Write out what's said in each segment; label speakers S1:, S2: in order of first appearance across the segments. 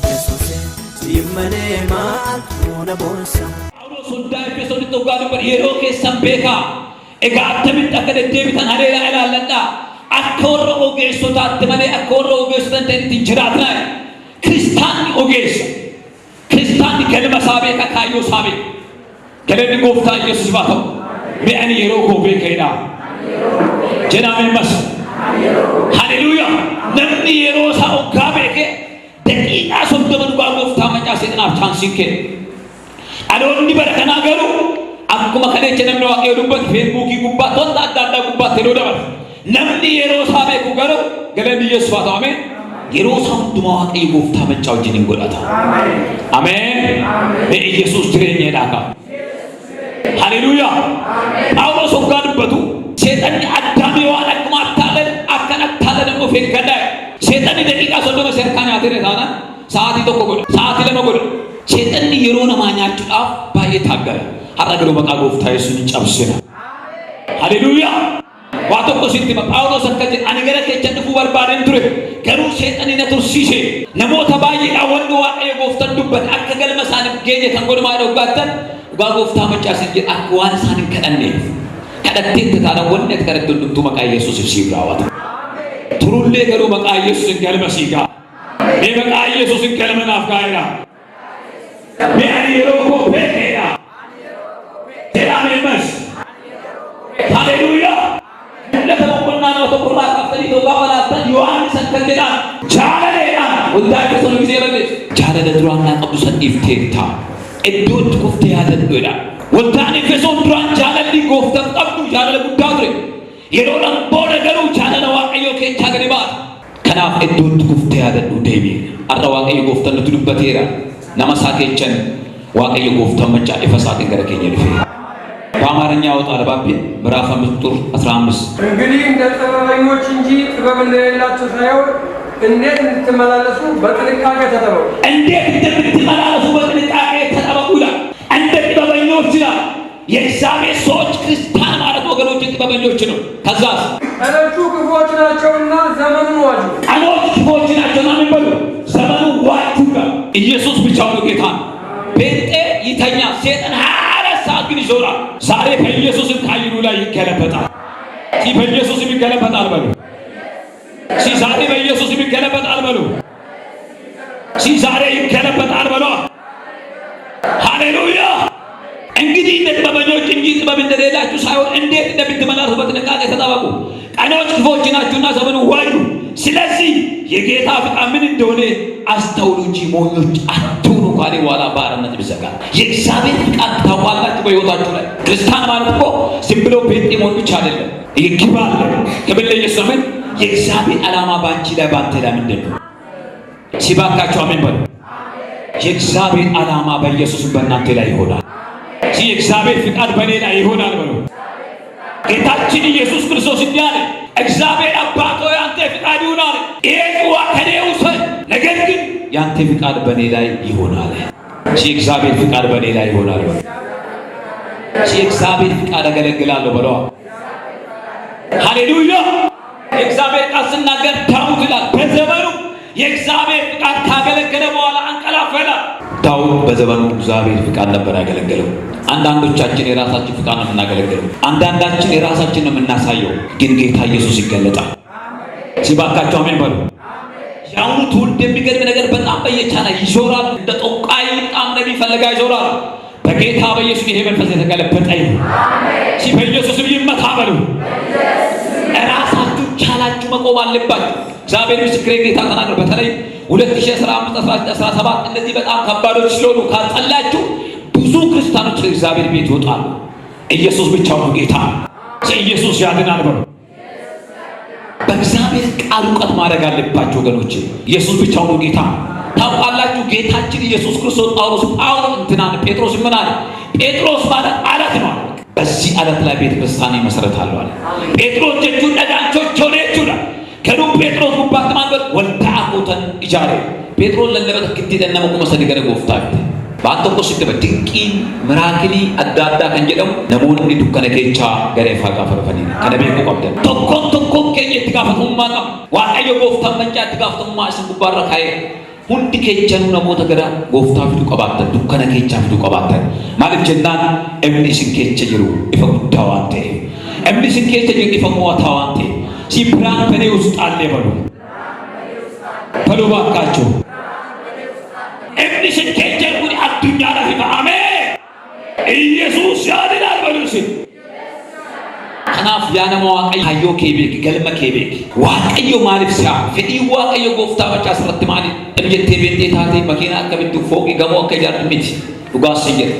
S1: Yesuuse siin malee maaltu na boonsa?
S2: Phaawulos waldaa Efesoonitti hoggaa dubbate, "Yeroo keessan beekaa. Egaa attamitti akka deddeebitan haleelaa ilaalladhaa. Akka warra ogeessotaatti malee akka warra ogeessota hin ta'initti hin jiraatinaa." Kiristaanni ogeessa. Kiristaanni galma isaa beeka, kaayyoo isaa beeka. Galanni Gooftaa Yesuus haa ta'u. Mee "Ani yeroo koo beekeedha" jedhaa mee ammas. Haleluuyaa! Namni yeroo isaa hoggaa beeke daqiiqaa 30 dhugaa Gooftaa macaa seexanaaf chance kenna. Dhaloonni bara kanaa garuu akkuma kaleecha namni Waaqayyo dubbate Feesbuukii gubbaatti, wanta adda addaa gubbaatti yeroo dabarsa. Namni yeroo isaa beeku garuu, galanni Yesuus haa ta'u, ameen. Yeroo isaa hundumaa Waaqayyo Gooftaa macaa wajjin hin godhata. Ameen. Mee "Yesuus jireenyeedhaa" ka'a. Haleluuyaa. Phaawulos hoggaa dubbatu, seexanni Addaamii waan akkuma attaalan akkan attaalan of eeggadhaa. Seexanni daqiiqaa 30 serkaa nyaatee taanaan sa'aatii 1 godha. Sa'aatii 2 godha. Seexanni yeroo namaa nyaachuudhaaf baay'ee taaggala. Har'a garuu maqaa Gooftaa Yesuusin cabsina. Haleluuyaa. Waa tokko sitti hima. Phaawulos akka jedhe, "Ani gara keechan dhufuu barbaadeen ture. Garuu seexanni na tursiise." Namoota baay'eedhaan wanni Waaqayyo Gooftaan dubbate akka galma isaaniif geenye kan godhu maal dhuggaattan? Dhugaa Gooftaa macaasin jedhe, akka waan isaan hin kadhanneef. Kadhatteetta taanaan wanni ati kadhattu hundumtuu maqaa Yesuusiif siif raawwata. Turullee garuu maqaa Yesuusin galma sii ga'a. Mee maqaa Yesuusin galma naaf gaa'eera. Mee "Ani yeroo koo beekeedha" jedhaa mee ammas. Haleluuyaa. Mul'ata boqonnaa nama tokkorraa kaaftanii tokko gaafa laattan, Yohaannis akka jedhaan jaalaleedhaan waldaa Efesoon gisee barreessu. "Jaalala duraan naa qabdu san dhiifteerta. Iddoo itti kuftee yaadadhu" jedha. Waldaan Efesoon duraan jaalalli Gooftaan qabdu jaalala guddaa ture. Yeroodhaan booda garuu jaalala Waaqayyoo keessaa gadi baata. Kanaaf iddoo itti kuftee yaadadhu, deebi'i. Har'a Waaqayyo Gooftaan nutti dubbateera. Nama isaa keechan Waaqayyo Gooftaan machaa ifa isaatiin gara keenya dhufeera. በአማርኛ ያወጣል ባቤ ምዕራፍ 5 ቁጥር 15።
S3: እንግዲህ እንደ ጥበበኞች እንጂ ጥበብ እንደሌላቸው ሳይሆን እንዴት እንድትመላለሱ በጥንቃቄ ተጠበቁ።
S2: እንዴት እንደምትመላለሱ በጥንቃቄ ተጠበቁ ይላል። እንደ ጥበበኞች ይላል። የእግዚአብሔር ሰዎች ክርስቲያን ማለት ወገኖች ጥበበኞች ነው። ከዛስ?
S3: ቀኖቹ ክፉዎች ናቸውና ዘመኑን ዋጁ።
S2: ቀኖች ክፉዎች ናቸውና ምን በሉ? ዘመኑ ዋጁ ይላል። ኢየሱስ ብቻውን ጌታ ነው። ጴንጤ ይተኛ፣ ሴጣን 24 ሰዓት ግን ይዞራል። ዛሬ በኢየሱስም ከአይኑ ላይ ይገለበጣል። ሲ በኢየሱስም ይገለበጣል በሉ። ሲ ዛሬ በኢየሱስም ይገለበጣል በሉ። ሲ ዛሬ ይገለበጣል በሉ። ሃሌሉያ። እንግዲህ እንደ ጥበበኞች እንጂ ጥበብ እንደሌላችሁ ሳይሆን እንዴት እንደምትመላለሱ በጥንቃቄ ተጠበቁ። ቀኖች ክፉዎች ናቸውና ዘመኑ ዋጁ። ስለዚህ የጌታ ፍቃድ ምን እንደሆነ አስተውሉ እንጂ ሞኞች አትሁኑ ካለ በኋላ ባርነት ይዘጋል። የእግዚአብሔር ፍቃድ ታውቃላችሁ በሕይወታችሁ ላይ። ክርስቲያን ማለት እኮ ዝም ብሎ ጴንጤ መሆን ብቻ አይደለም። ይህ አለ። ክብር ለኢየሱስ፣ አሜን። የእግዚአብሔር ዓላማ በአንቺ ላይ፣ በአንተ ላይ ምንድን ነው? ሲባካችሁ አሜን በሉ። የእግዚአብሔር ዓላማ በኢየሱስ በእናንተ ላይ ይሆናል። የእግዚአብሔር ፍቃድ በእኔ ላይ ይሆናል በሉ። ጌታችን ኢየሱስ ክርስቶስ እንዲህ አለ፣ "እግዚአብሔር አባት ሆይ፣ አንተ ፍቃድ ይሁን" አለ። "ይሄ ጽዋ ከኔ ውሰድ፣ ነገር ግን የአንተ ፍቃድ በእኔ ላይ ይሆናል።" የእግዚአብሔር ፍቃድ በእኔ ላይ ይሆናል በሉ። የእግዚአብሔር ፍቃድ አገለግላለሁ በለዋ። ሃሌሉያ። የእግዚአብሔር ቃል ስናገር ዳዊት ይላል፣ በዘመኑ የእግዚአብሔር ፍቃድ ካገለገለ በኋላ አንቀላፋ ይላል። ዳዊት በዘመኑ እግዚአብሔር ፍቃድ ነበር ያገለገለው። አንዳንዶቻችን የራሳችን ፍቃድ ነው የምናገለግለው። አንዳንዳችን የራሳችን ነው የምናሳየው። ግን ጌታ ኢየሱስ ይገለጣል። ሲባካቸው አሜን በሉ። የአሁኑ ትውልድ የሚገርም ነገር በጣም በየቻና ይዞራል። እንደ ጠንቋይ በጣም ነቢይ ፍለጋ ይዞራል። በጌታ በኢየሱስ ይሄ መንፈስ የተገለበጠ ይሁን። ሲ በኢየሱስም ይመታ በሉ። እራሳችሁ ቻላችሁ መቆም አለባችሁ። እግዚአብሔር ምስክሬ፣ ጌታ ተናገር። በተለይ 2015፣ 16፣ 17 እነዚህ በጣም ከባዶች ስለሆኑ ካልጸላችሁ ብዙ ክርስቲያኖች ከእግዚአብሔር ቤት ይወጣሉ። ኢየሱስ ብቻው ነው ጌታ። ኢየሱስ ያድናል በሉ። በእግዚአብሔር ቃል እውቀት ማድረግ አለባችሁ ወገኖች። ኢየሱስ ብቻው ነው ጌታ። ታውቃላችሁ፣ ጌታችን ኢየሱስ ክርስቶስ ጳውሎስ ጳውሎስ እንትናን ጴጥሮስ ምን አለ? ጴጥሮስ ማለት አለት ነው አለ። በዚህ አለት ላይ ቤተ ክርስቲያን ይመሰረታለሁ አለ። Phexros jechuun dhagaan chochoonee jechuudha. Garuu Phexros gubbaatti maal godhe? Waldaa kootan ijaare. Phexros lallaba takkittiidhaan nama 3,000 gara Gooftaa fide. Waan tokko sitti hima, dinqiin miracle adda addaa kan jedhamu namoonni dukkana keessaa gara ifaa gaafa dhufanidha. Kana beekuu qabdan. Tokkoon tokkoon keenya itti gaafatamummaa qabna. Waaqayyo gooftaan mancaa itti gaafatamummaa isin gubbaarra kaa'ee hundi keessanuu namoota gara gooftaa fiduu qabaattan, dukkana keessaa fiduu qabaattan. Maaliif jennaan, ifni isin keessa jiru ifa guddaa waan ta'eef. Ifni isin keessa jiru ifa mo'ataa waan ta'eef. Si ብርሃን በኔ ውስጥ አለ በሉ፣ በሉ ባካችሁ። Ifni isin keessa jiru kun addunyaadhaaf ifa. Ameen. ኢየሱስ ያድናል በሉ isin. Kanaaf yaa nama Waaqayyo, kaayyoo kee beeki, galma kee beeki. Waaqayyo maaliif si'a? Fedhiin Waaqayyo gooftaa macaa asirratti maali? Jettee beektee taatee makiinaa akka bittu, fooqii gamoo akka ijaartu miti. Dhugaas sin jedha.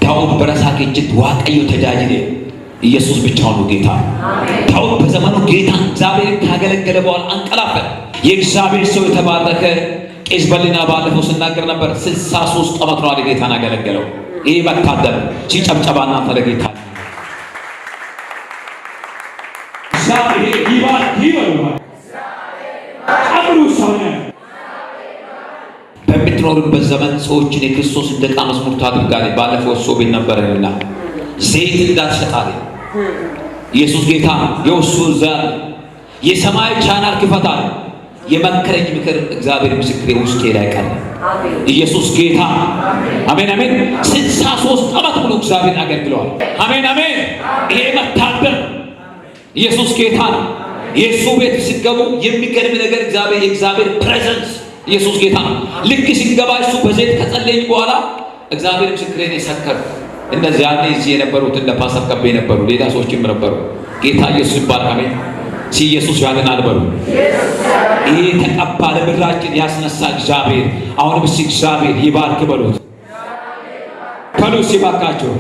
S2: Daawud bara isaa keessatti Waaqayyo tajaajile. ኢየሱስ ብቻውን ነው ጌታ። ዳዊት በዘመኑ ጌታን እግዚአብሔርን ካገለገለ በኋላ አንቀላፈ። የእግዚአብሔር ሰው የተባረከ ቄስ በሊና ባለፈው ስናገር ነበር። 63 ዓመት ነው አለ ጌታን አገለገለው። ይህ መታደል ሲጨብጨባና ለጌታ እግዚአብሔር ይባርክ ይበሉ፣ ጨምሩ ሰው። በምትኖርበት ዘመን ሰዎችን የክርስቶስን ደቀ መዝሙር ታድርጋለህ። ባለፈው እሱ ቤት ነበረንና ዘይት እንዳትሸጣለ። ኢየሱስ ጌታ የውሱ ዛል የሰማይ ቻናል ክፈታል። የመከረኝ ምክር እግዚአብሔር ምስክሬ ውስጤ ላይ ቀረ። ኢየሱስ ጌታ፣ አሜን አሜን። 63 ዓመት ሙሉ እግዚአብሔር አገልግለዋል። አሜን አሜን። ይሄ መታደል፣ ኢየሱስ ጌታ ነው። የእሱ ቤት ሲገቡ የሚገርም ነገር እግዚአብሔር፣ የእግዚአብሔር presence፣ ኢየሱስ ጌታ ነው። ልክ ሲገባ እሱ በዘይት ከጸለየኝ በኋላ እግዚአብሔር ምስክሬን የሰከሩ እነዚህ ያኔ እዚህ የነበሩት እንደ ፓስተር ከቤ ነበሩ፣ ሌላ ሰዎችም ነበሩ። ጌታ ኢየሱስ ይባረክ። አሜን። ሲ ኢየሱስ ያድናል በሉ። ይሄ ተቀባ ለምድራችን ያስነሳ እግዚአብሔር አሁንም እስኪ እግዚአብሔር ይባርክ በሉት፣ በሉ እስኪ ባካቸው።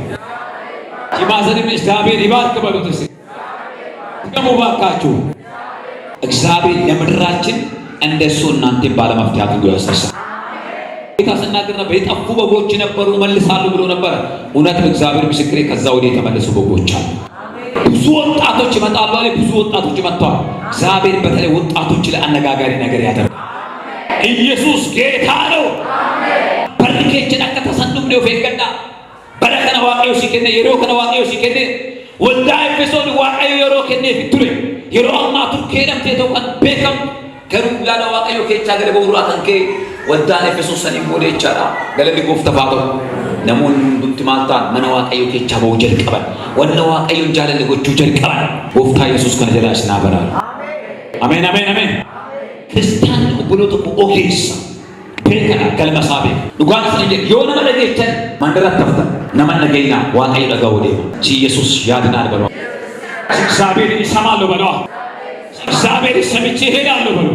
S2: ሲማዘንም እግዚአብሔር ይባርክ በሉት እስኪ ደግሞ ባካችሁ። እግዚአብሔር ለምድራችን እንደሱ እናንተ ባለመፍትሄ አድርጎ ያስነሳ። ጌታ ስናገር ነበር። የጠፉ በጎች ነበሩ እመልሳለሁ ብሎ ነበረ። እውነትም እግዚአብሔር ምስክሬ፣ ከዛ ወዲህ የተመለሱ በጎች አሉ። ብዙ ወጣቶች ይመጣሉ አለ። ብዙ ወጣቶች መጥተዋል። እግዚአብሔር በተለይ ወጣቶች ላይ አነጋጋሪ ነገር ያደርጋል። ኢየሱስ ጌታ ነው። Barri keessan akka tasan dhufne of eeggadhaa. Bara kana Waaqayyo si kenne, yeroo kana Waaqayyo si kenne. Waldaa Efesoon Waaqayyo yeroo kenneef ture. Yeroo ammaa turkee jedhamtee ta'u kan beekamu garuu yaada Waaqayyo keessaa gara ba'uurraa kan ka'e waldaan Efesoon saniin booda jechaadha. Galanni gooftaaf haa ta'u. Namoonni hundumti maal ta'an? Mana Waaqayyo keessaa ba'uu jalqaban. Wanna Waaqayyoon jaalanne gochuu jalqaban. Gooftaa Yesuus kana jalaa isin haa baraaru. Ameen ameen ameen. Kiristaanni obboloota koo ogeessa beekana, galma isaa beeka. Dhugaan isin jedhe, yoo nama dhageechan mandaratti haftan, nama dhageenyaa Waaqayyo dhaga'uu deema. Si ኢየሱስ ያድናል በሏ። እግዚአብሔር ይሰማለሁ በሏ። እግዚአብሔር ሰምቼ እሄዳለሁ በሉ።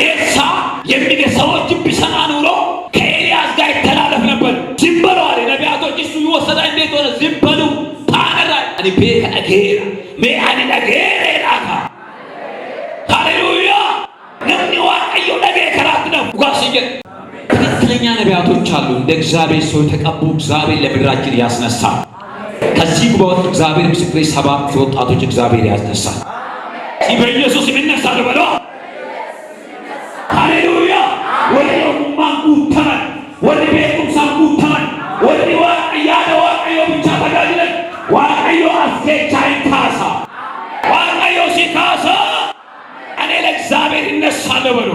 S2: ኤልሳ የሚል ሰዎችን ቢሰማ ኑሮ ከኤልያስ ጋር ይተላለፍ ነበር። ዝም በሉ አለ። ነቢያቶች እሱ ይወሰዳ እንዴት ሆነ? ዝም በሉ ታነራ ani beeka dhageera mee ani dhageera jedhaaka። ሃሌሉያ። Namni Waaqayyo dhagee karaatti nafu dhugaas jedhe። ትክክለኛ ነቢያቶች አሉ። እንደ እግዚአብሔር ሰው የተቀቡ እግዚአብሔር ለምድራችን ያስነሳል። ከዚህ ጉባኤ እግዚአብሔር ምስክሬ ሰባት ወጣቶች እግዚአብሔር ያስነሳል። በኢየሱስ ይነሳሉ በሏ። ሃሌሉያ። Warri ogummaan guutaman, warri beekumsaan guutaman, warri Waaqa yaada Waaqayyoo ብቻ tajaajilan Waaqayyo as keessaa hin kaasa. Waaqayyo si kaasa። እኔ ለእግዚአብሔር እነሳለሁ በሉ።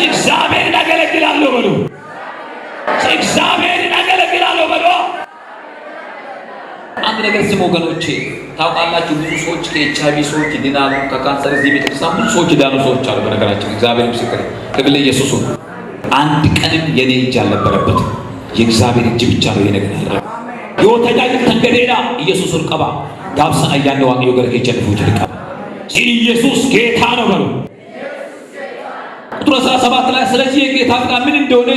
S2: እግዚአብሔርን አገለግላለሁ በሉ። እግዚአብሔርን አገለግላለሁ በሉ። አንድ ነገር ስሙ ወገኖቼ፣ ታውቃላችሁ ብዙ ሰዎች ከኤች አይቪ ሰዎች ይድናሉ፣ ከካንሰር እዚህ ቤተክርስቲያን ብዙ ሰዎች ይዳኑ ሰዎች አሉ። በነገራችን እግዚአብሔር ምስክር፣ ክብር ለኢየሱስ ይሁን። አንድ ቀንም የኔ እጅ አልነበረበትም፣ የእግዚአብሔር እጅ ብቻ ነው ይሄ ነገር ያደረገው። Yoo tajaajiltan gadeedha ኢየሱስ qaba gaafsan ayyaanni Waaqayyoo gara keessa dhufuu jalqaba። ኢየሱስ ጌታ ነው በሉ። ቁጥር 17 ላይ ስለዚህ የጌታ ፍቃድ ምን እንደሆነ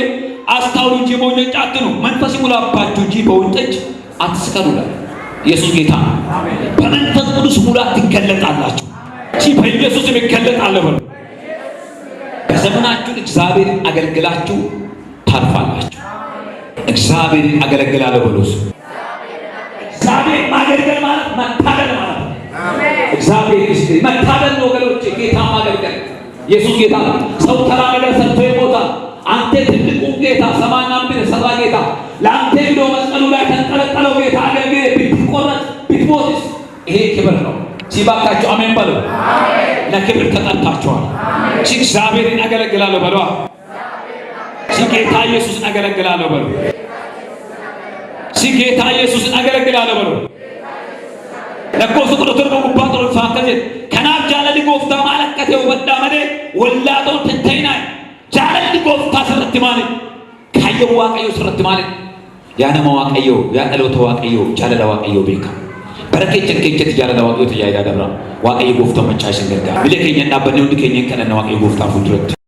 S2: አስታውሉ እንጂ ሞኞች አትሁኑ፣ መንፈስ ይሙላባችሁ እንጂ በወይን ጠጅ አትስከሩ ይላል። ኢየሱስ ጌታ ነው። በመንፈስ ቅዱስ ሙላት ትገለጣላችሁ። ሲ በኢየሱስ ይገለጣል በሉ። በዘመናችሁ እግዚአብሔርን አገልግላችሁ ታልፋላችሁ። እግዚአብሔርን አገለግላለሁ በሉ። እግዚአብሔር ማገልገል ማለት መታደል ማለት ነው። እግዚአብሔር ይስጥልኝ። መታደል ነው ወገኖቼ፣ ጌታ ማገልገል። ኢየሱስ ጌታ ነው። ሰው ተራ ነገር ሰርቶ ይሞታል። አንተ ትልቁን ጌታ፣ ሰማይና ምድር የሰራ ጌታ፣ ለአንተ ብሎ መስቀሉ ላይ ተንጠለጠለው ጌታ አገልግለህ ብትቆረጥ ብትሞትስ ይሄ ክብር ነው። ሲባካችሁ አሜን በሉ። ለክብር ተጠርታችኋል። እግዚአብሔርን አገለግላለሁ በሉ። ጌታ ኢየሱስን አገለግላለሁ በሉ። ጌታ ኢየሱስን አገለግላለሁ በሉ። Lakkoofsa 17 gubbaa torba akkas jedhe. Kanaaf jaalalli gooftaa maal akka ta'e hubadhaa malee wallaaltoota hin ta'inaa. Jaalalli gooftaa sirratti maali? Kaayyoon Waaqayyoo sirratti maali? Yaa nama Waaqayyoo, yaa dhaloota Waaqayyoo, jaalala Waaqayyoo beeka. Bara keechan keechatti jaalala Waaqayyoo tajaajilaa dabra. Waaqayyo gooftaa maccaa isin gargaara. Biyya keenya dhaabbanne hundi keenya hin kadhanna Waaqayyo gooftaa fuulduratti.